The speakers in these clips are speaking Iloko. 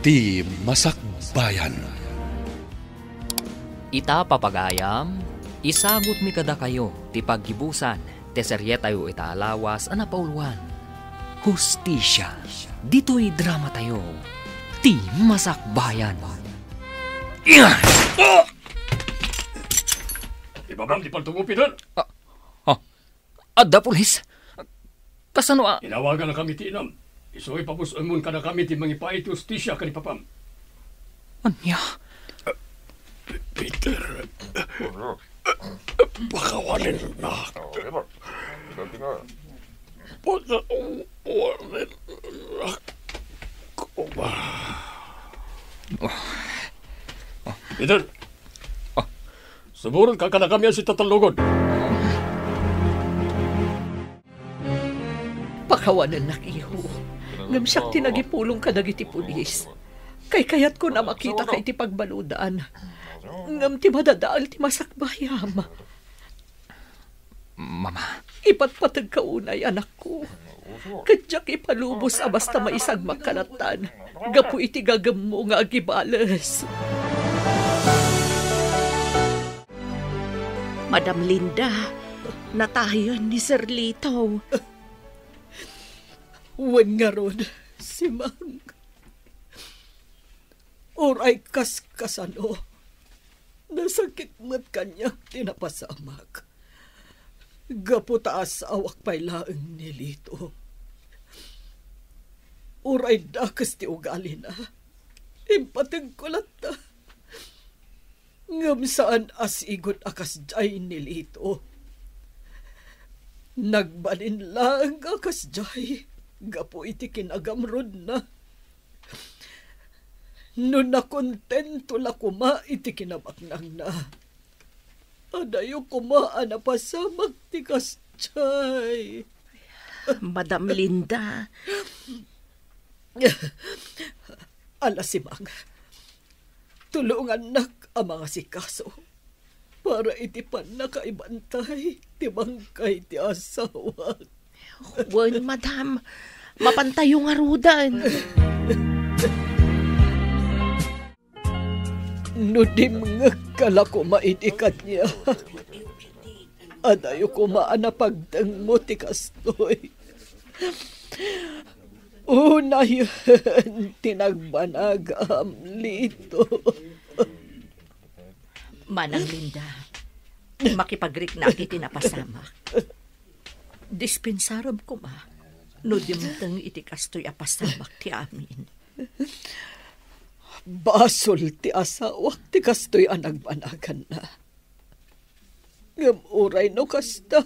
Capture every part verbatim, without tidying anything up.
Ti Masakbayan. Ita, papagayam, isagutmi kadakayo ti paggibusan ti serietayo ita a lawas a napauloan, Hustisia. Ditoy dramatayo, Ti Masakbayan. Ibabam ti paltomo, Peter. Ah, ah, Adda pulis. Kasano a? Inawagan nakami ti inam. Isu ipabus-enmon kadakami ti mangipaay ti hustisia ken ni Papam. Ania? Peter, pakawanennak. Pakawanennak koma. Peter, suborenka kadakami a sitatallogod. Pakawanennak, iho. Ngem siak ti nagipulong kadagiti pulis. Kaykayatkon a makitaka iti pagbaludan. Ngem ti madadael ti masakbayam. Mama. Ipatpategka unay, anakko. Ket diak ipalubos a basta maisagmak kanatan gapu iti gagemmo nga agibales. Madam Linda, natayen ni Sir Lito. Wen ngarud, Simang. Uray kaskasano, nasakit met kaniak ti napasamak. Gapu ta asawak pay laeng ni Lito. Uray dakes ti ugalina, impategko latta. Ngem saan a sigud a kasdiay ni Lito. Nagbalin laeng a kasdiay gapu iti kinagamrudna. No nakontento la koma iti kinabaknangna, adayo koma a napasamak ti kasdiay. Madam Linda. Ala, Simang, tulongannak a mangasikaso para iti pannakaibantay ti bangkay ti asawak. Wen, madam, mapantayo ngaruden. No dimngegka la koma idi kaniak, adayo koma a napagtengmo ti kastoy. Unayen ti nagbanagam, Lito. Manang Linda, makipagriknak iti napasamak. Dispensarem koma no dimteng iti kastoy a pasamak ti amin. Basol ti asawak ti kastoy a nagbanaganna. Ngem uray no kasta,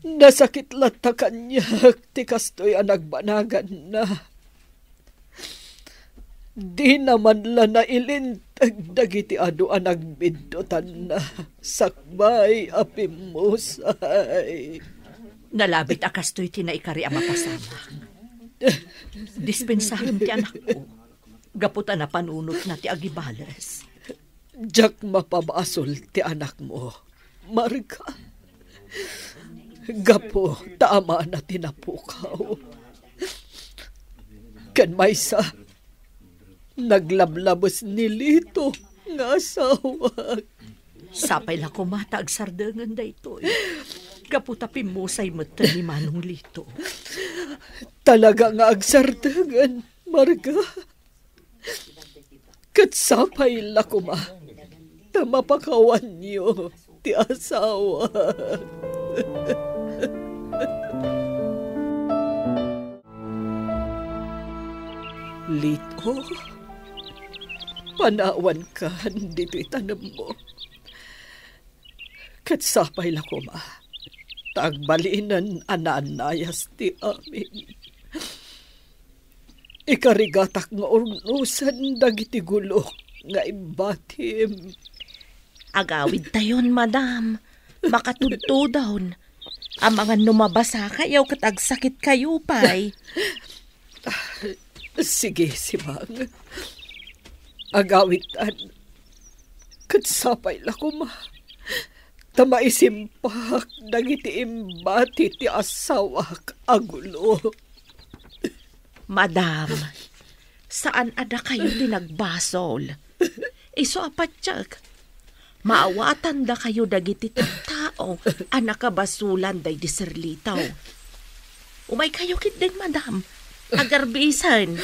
nasakit latta kaniak ti kastoy a nagbanaganna. Dina man la nailinteg dagiti adu a nagbiddutanna sakbay a pimmusay. Nalabit a kastoy ti naikari a mapasamak. Dispensarem ti anakko, gapu ta napanunotna ti agibales. Diak mapabasol ti anakmo, Marga. Gapu ta amana ti napukaw. Ken maysa, naglablabes ni Lito nga asawak. Sapay la koma ta agsardengen daytoy. Gapu ta pimmusay metten ni Manong Lito. Talaga nga agsardengen, Marga. Ket sapay la koma ta mapakawanyo ti asawa. Lito, panawankan ditoy tanemmo. Ket sapay la koma ta agbalinen a naannayas ti amin. Ikarigatak nga urnosen dagiti gulok nga imbatim. Agawidtayon, madam. Makatudtudon. Amangan no mabasakayo ket agsakitkayo pay. Sige, Simang. Agawidtan. Ket sapay la koma ta maisimpak dagiti imbati ti asawak a gulo. Madam, Saan a dakayo ti nagbasol. Isu a patiek, maawatandakayo dagiti tattao a nakabasolan daydi Sirlito. Umaykayo ketdin, madam. Agarbisen.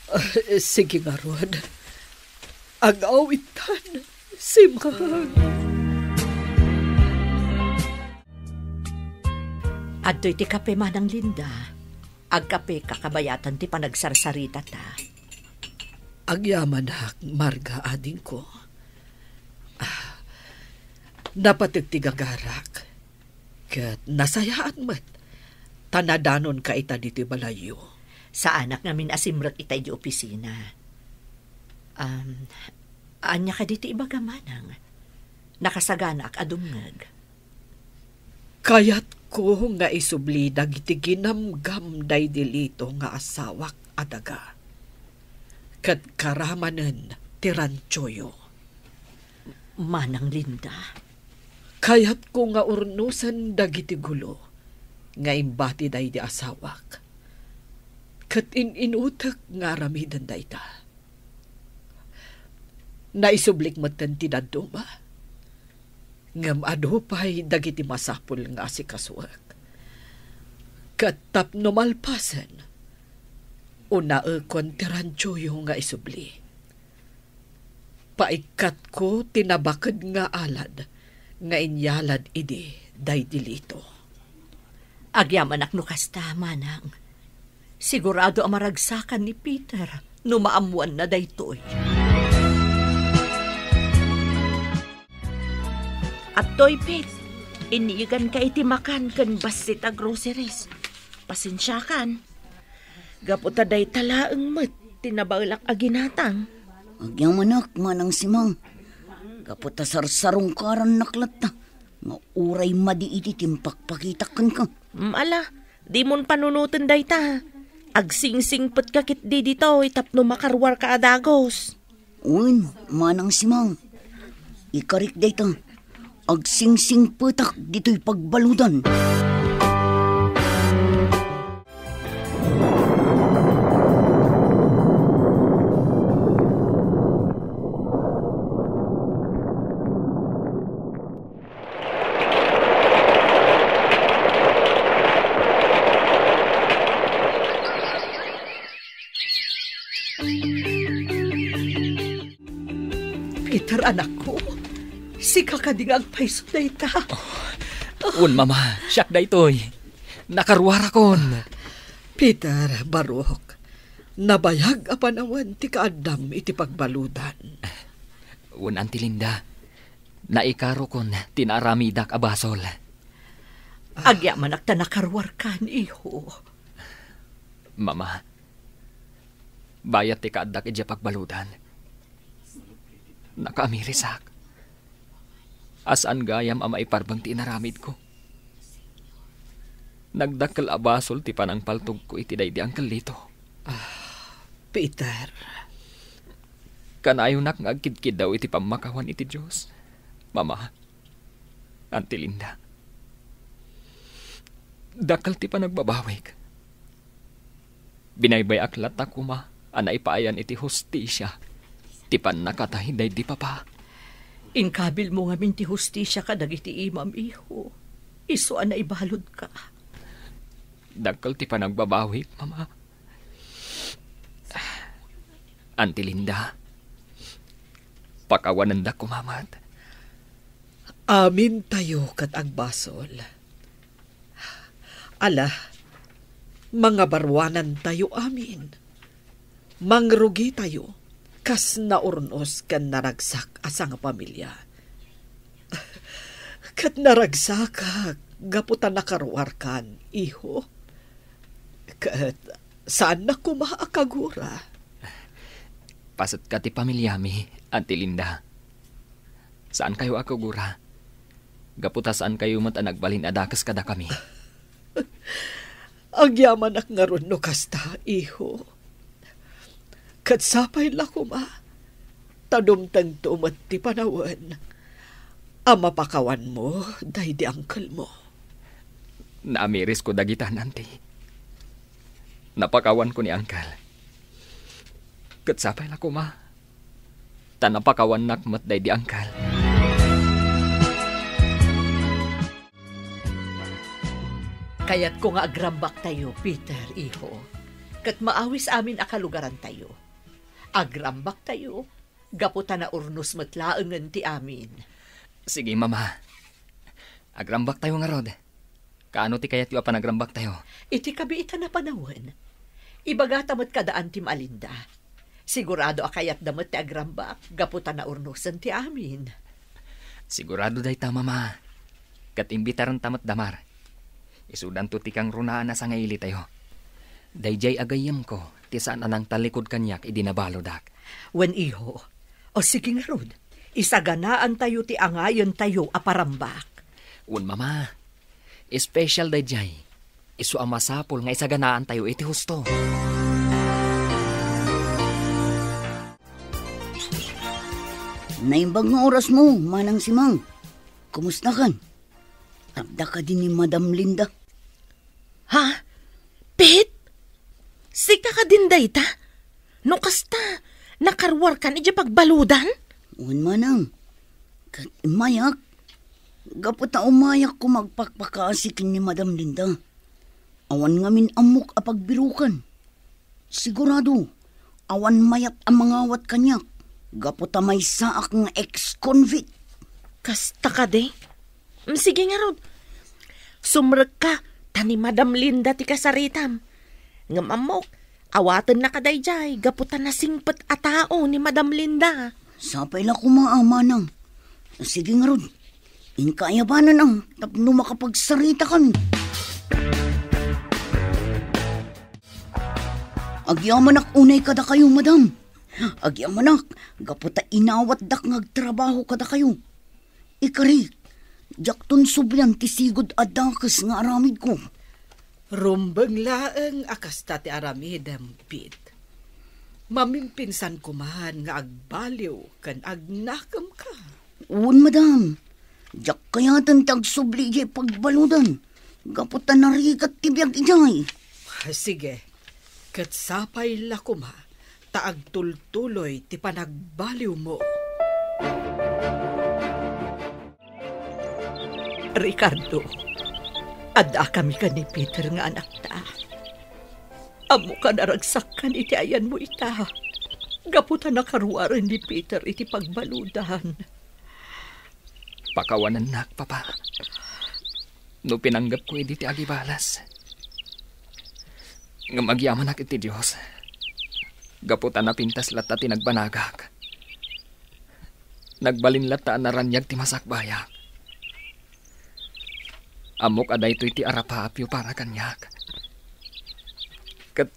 Ah, sige ngarud. Ag-awitan, Simang. Adtoy ti kape, Manang Linda. Agkapeka kabayatan ti panagsarsarita ta. Agyamanak, Marga, adingko. Ah, napateg ti gagarak, ket nasayaat met, ta nadanonka ita ditoy balayyo. Saanak ngamin a simrek ita idiay opisina. Um, ania kadi ti ibaga, Manang? Nakasaganaak a dumngeg. Kayatko nga isubli dagiti ginamgam daydi Lito nga asawak a daga, ket karamanen ti rantioyo. Manang Linda. Kayatko nga urnosen dagiti gulo nga imbati daydi asawak, ket in-inutek nga aramiden dayta. Naisublik metten ti dadduma. Ngem adu pay dagiti masapul nga asikasuek. Ket tapno malpasen, unaekon ti rantioyo nga isubli. Paikkatko ti nabaked nga alad nga inyalad idi daydi Lito. Agyamanak no kasta, Manang. Sigurado a maragsakan ni Peter no maammoanna daytoy. Adtoy, Pete, inniganka iti makan ken bassit a groceries. Pasensiakan. Gapu ta dayta laeng met ti nabaelak a ginatang. Agyamanak, Manang Simang. Gapu ta sarsarungkarannak latta nga uray madi iti timpakpakitak kenka. Mm, ala, dimon panunoten dayta. Agsingsingpetka ketdi ditoy tapno makaruarka a dagus. Wen, Manang Simang, ikarik dayta. Agsingsingpetak ditoy pagbaludan. Peter, anakko, sika kadi nga agpayso dayta? Oh, wen, Mama, siak daytoy. Nakaruarakon. Peter, barok, nabayag a panawen ti kaaddam iti pagbaludan. Wen, Auntie Linda, naikarokon ti naaramidak a basol. Agyamanak ta nakaruarkan, iho. Mama, bayat ti kaaddak idiay pagbaludan, nakaamirisak. A saan gayam a maiparbeng ti inaramidko. Nagdakkel a basol ti panangpaltogko iti daydi Uncle Lito. Ah, Peter. Kanayonak nga agkidkiddaw iti pammakawan iti Dios, Mama, Auntie Linda. Dakkel ti panagbabawik. Binaybay-ak latta koma a naipaayan iti hustisia ti pannakatay daydi Papa. Inkabilmo ngamin ti hustisia kadagiti imam, iho. Isu a naibaludka. Dakkel ti panagbabawik, Mama. Auntie Linda, pakawanendak koma met. Amintayo ket agbasol. Ala, mangabaruanantayo amin. Mangrugitayo kas naurnos ken naragsak a sangapamilia. Ket naragsakak gapu ta nakaruarkan, iho. Ket saannak koma a kagura. Pasetka ti pamiliami, Auntie Linda. Saankayo a kagura. Gapu ta saankayo met a nagbalin a dakes kadakami. Agyamanak ngarud no kasta, iho. Ket sapay la koma ta dumtengto met ti panawen a mapakawanmo daydi angkelmo. Naamirisko dagita, Auntie. Napakawanko ni Angkel. Ket sapay la koma ta napakawannak met daydi angkel. Kayatko nga agrambaktayo, Peter, iho, ket maawis amin a kalugarantayo. Agrambaktayo gapu ta naurnos met laengen ti amin. Sige, Mama. Agrambaktayo ngarud. Kaano ti kayatyo a panagrambaktayo? Iti kabiitan a panawen, ibagata met kada Auntie Malinda. Sigurado a kayatda met ti agrambak gapu ta naurnosen ti amin. Sigurado dayta, Mama. Ket imbitarenta met da, Mar. Isudanto ti kangrunaan a sangailitayo. Daydiay a gayyemko ti saan a nangtallikud kaniak idi nabaludak. Wen, iho. O sige ngarud, isaganaantayo ti angayentayo a parambak. Wen, Mama. Espesyal daydiay. Isu a masapul nga isaganaantayo iti husto. Naimbag nga orasmo, Manang Simang. Kumustakan? Adda kadi ni Madam Linda? Ha? Pete? Sika kadin dayta? No kasta, nakaruarkan idiay pagbaludan? Wen, Manang. Ket immayak, gapu ta umayak koma agpakpakaasi ken ni Madam Linda. Awan ngamin ammok a pagbirukan. Sigurado, awan mayat a mangawat kaniak gapu ta maysaak nga ex-convict. Kasta kadi? Mm, sige ngarud. Sumrekka, ta ni Madam Linda ti kasaritam. Ngem ammok, awatenna kadaydiay gapu ta nasingpet a tao ni Madam Linda. Sapay la koma a, Manang. Sige ngarud. Inka ayabanen a tapno makapagsaritaka. Agyamanak unay kadakayo, Madam. Agyamanak, gapu ta inawatdak nga agtrabaho kadakayo. Ikarik, diakton sublian ti sigud a dakes nga aramidko. Rumbeng laeng a kasta ti aramidem, Pete. Mamimpinsan koman nga agbaliw ken agnakemka. Wen, Madam. Diak kayaten ti agsubli idiay pagbaludan, gapu ta narigat ti biag idiay. Sige, ket sapay la koma ta agtultuloy ti panagbaliwmo. Ricardo, addakami ken ni Peter nga anakta. Ammok a naragsakkan iti ayanmo ita, gapu ta nakaruaren ni Peter iti pagbaludan. Pakawanennak, Papa, no pinanggepko idi ti agibalas. Ngem agyamanak iti Dios, gapu ta napintas latta ti nagbanagak. Nagbalin latta a naraniag ti masakbayak. Ammok a daytoy ti arapaapyo para kaniak. Ket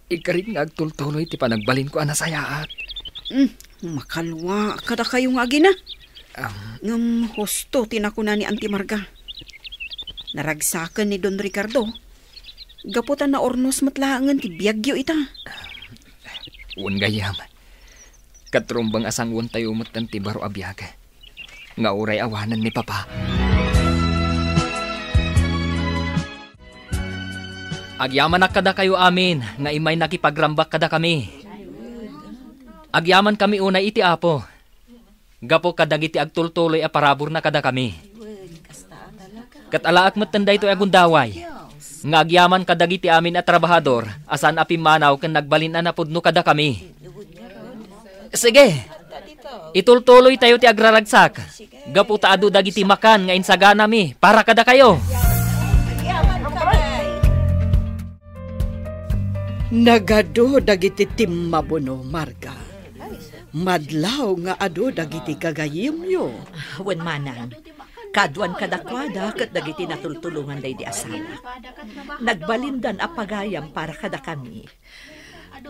ikarik nga agtultuloy ti panagbalinko a nasayaat. Mm, makalua kadakayo nga agina. Am. Ngem husto ti nakuna ni Auntie Marga. Naragsaken ni Don Ricardo gapu ta naurnos met laengen ti biagyo ita. Wen gayam. Ket rumbeng a sanguentayo metten ti baro a biag nga uray awanen ni Papa. Agyamanak kadakayo amin nga immay nakipagrambak kadakami. Agyamankami unay iti Apo, gapu kadagiti agtultuloy a paraburna kadakami. Ket alaek metten daytoy a gundaway, nga agyaman kadagiti amin a trabahador a saan a pimmanaw ken nagbalin a napudno kadakami. Sige, itultuloytayo ti agraragsak, gapu ta adu dagiti makan nga insaganami para kadakayo. Nagadu dagiti timmabuno, Marga. Madlaw nga adu dagiti gagayemyo. Wen manang, kaduan kadakuada ket dagiti natultulongan daydi asawa. Nagbalindan a pagayam para kadakami.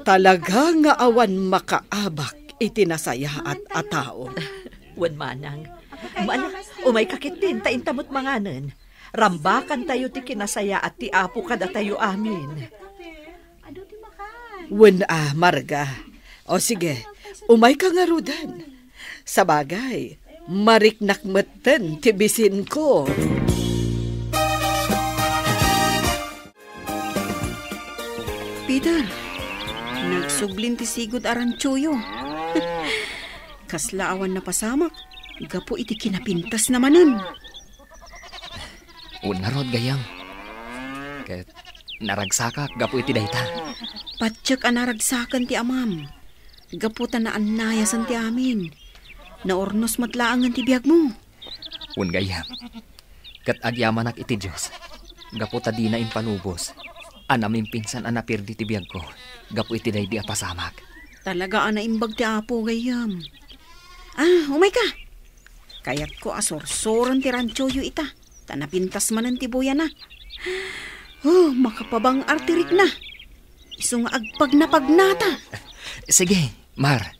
Talaga nga awan makaabak iti nasayaat a tao. Wen manang, mala, umayka ketdin ta inta met manganen. Rambakantayo ti kinasayaat ti Apo kadatayo amin. Wen a, Marga. O sige, umayka ngaruden. Sabagay, mariknak metten ti bisinko. Peter, nags- Tublin ti sigud a rantsoyo. Kasla awan napasamak gapu iti kinapintasna manen. Wen ngarud, gayyem. Ket naragsakak gapu iti dayta. Patiek a naragsaken ti amam. Gapu ta naannayasen ti amin. Naurnos met laengen ti biagmo. Wen, gayyem. Ket agyamanak iti Dios, gapu ta dina impalubos a namimpinsan a napirdi ti biagko gapu iti daydi a pasamak. Talaga a naimbag ti Apo, gayyem. Ah, umayka. Kayatko a sursuren ti rantsoyo ita, ta napintas manen ti buyana. Oh, makapabang-ar ti rikna. Isu nga agpagnapagnata. Sige, Mar.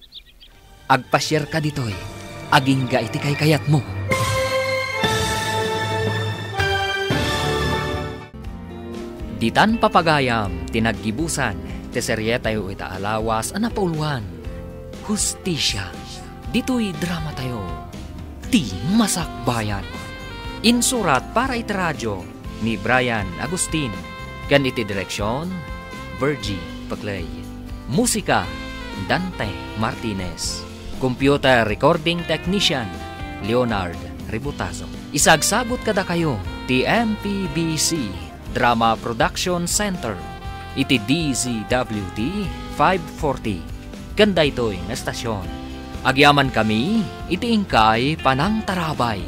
Agpasiarka ditoy, agingga iti kaykayatmo. Ditan papagayam ti naggibusan ti serietayo ita a lawas a napauluan, Hustisia. Ditoy dramatayo, Ti Masakbayan. Insurat para iti radio ni Brian Agustin, ken iti direksion, Virgie Paclay. Musika, Dante Martinez. Computer recording technician, Leonard Ributazo. Isagsagut kadakayo ti M P B C Drama Production Center iti D Z W T five forty. Ken daytoy nga estasyon, agyamankami iti inkay panangtarabay.